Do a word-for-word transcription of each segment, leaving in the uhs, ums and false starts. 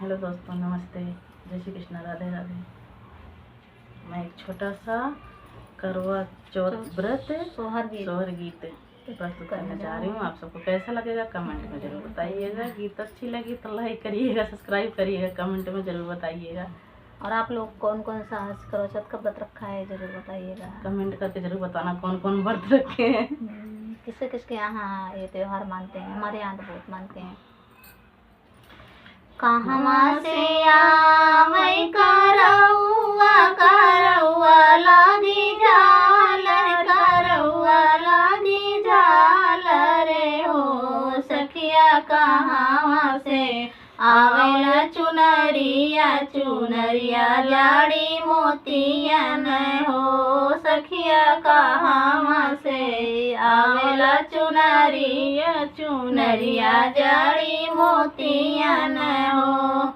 हेलो दोस्तों, नमस्ते, जय श्री कृष्णा, राधे राधे। मैं एक छोटा सा करवा चौथ चौथ व्रत सोहर गीत। सोहर गीत प्रस्तुत करने जा रही हूँ। आप सबको कैसा लगेगा, कमेंट में जरूर बताइएगा। गीत अच्छी लगी तो लाइक करिएगा, सब्सक्राइब करिएगा, कमेंट में जरूर बताइएगा। और आप लोग कौन कौन सा आज करवा चौथ का व्रत रखा है, जरूर बताइएगा। कमेंट करके जरूर बताना कौन कौन व्रत रखे हैं। हम्म, किसके किसके यहाँ ये त्योहार मानते हैं, हमारे यहाँ तो बहुत मानते हैं। कहवा से आवै करौआ, करौआ लागी झालर, करौआ लागी झालर हो सखिया। कहवा से आवेला चुनरिया, चुनरिया जाड़ी मोतियन हो सखिया। कहवा से आवेला चुनरिया, चुनरिया जाड़ी मोतियन हो।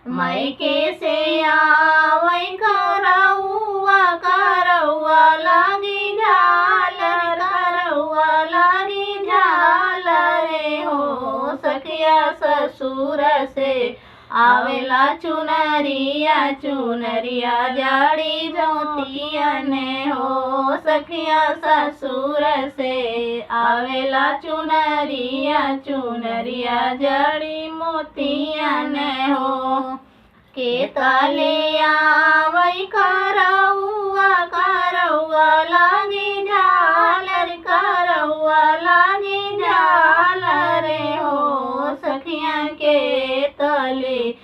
मायके से आवै करौआ, करौआ लागी झालर, करौआ लागी झालर हो सखिया। ससुर से आवेला चुनरिया, चुनरिया जाड़ी मोतियन हो सखिया। ससुर से आवेला चुनरिया, चुनरिया जाड़ी मोतियन हो। के तले आवै करौआ, करौआ लागी झालर, करौआ लागी झालर हो सखिया। के तले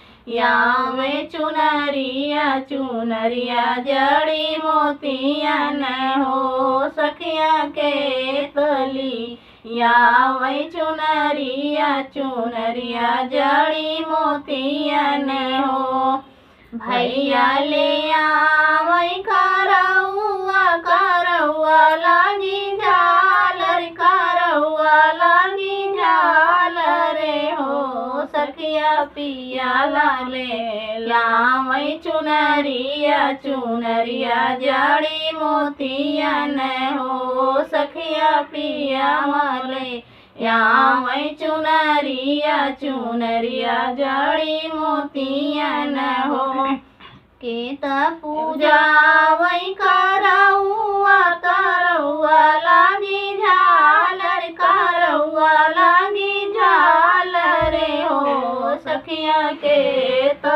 आवै चुनरिया, चुनरिया जाड़ी मोतियन हो सखिया। के तले आवै चुनरिया, चुनरिया जाड़ी मोतियन हो। भैया ले आवै करौआ, करौआ लागी झालर, करौआ लागी झालर हो सखिया। पिया वाले आवै चुनरिया, चुनरिया जाड़ी मोतियन हो सखिया। पिया वाले आवै चुनरिया, चुनरिया जाड़ी मोतियन हो। के त पूजावै करौआ, करौआ लागी झालर, करौआ लागी झालर हो सखिया। के त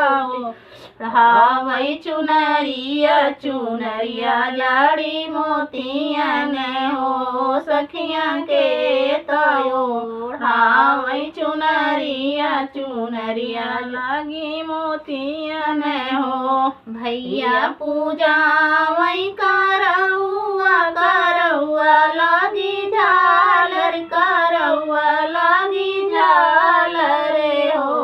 ओढ़ावै चुनरिया, चुनरिया जाड़ी मोतियन हो सखिया। के त ओढ़ावै चुनरिया, चुनरिया लागी मोतियन हो। भैया पूजावै करौआ, करौआ लागी झालर, करौआ लागी झालर हो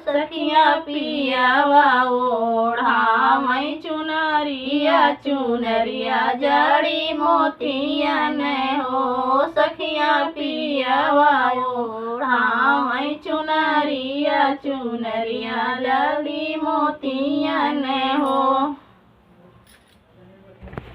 सखिया। पियावा ओढ़ावै चुनरिया, चुनरिया जाड़ी मोतियन हो सखिया। पियावा ओढ़ावै चुनरिया, चुनरिया जाड़ी मोतियन हो।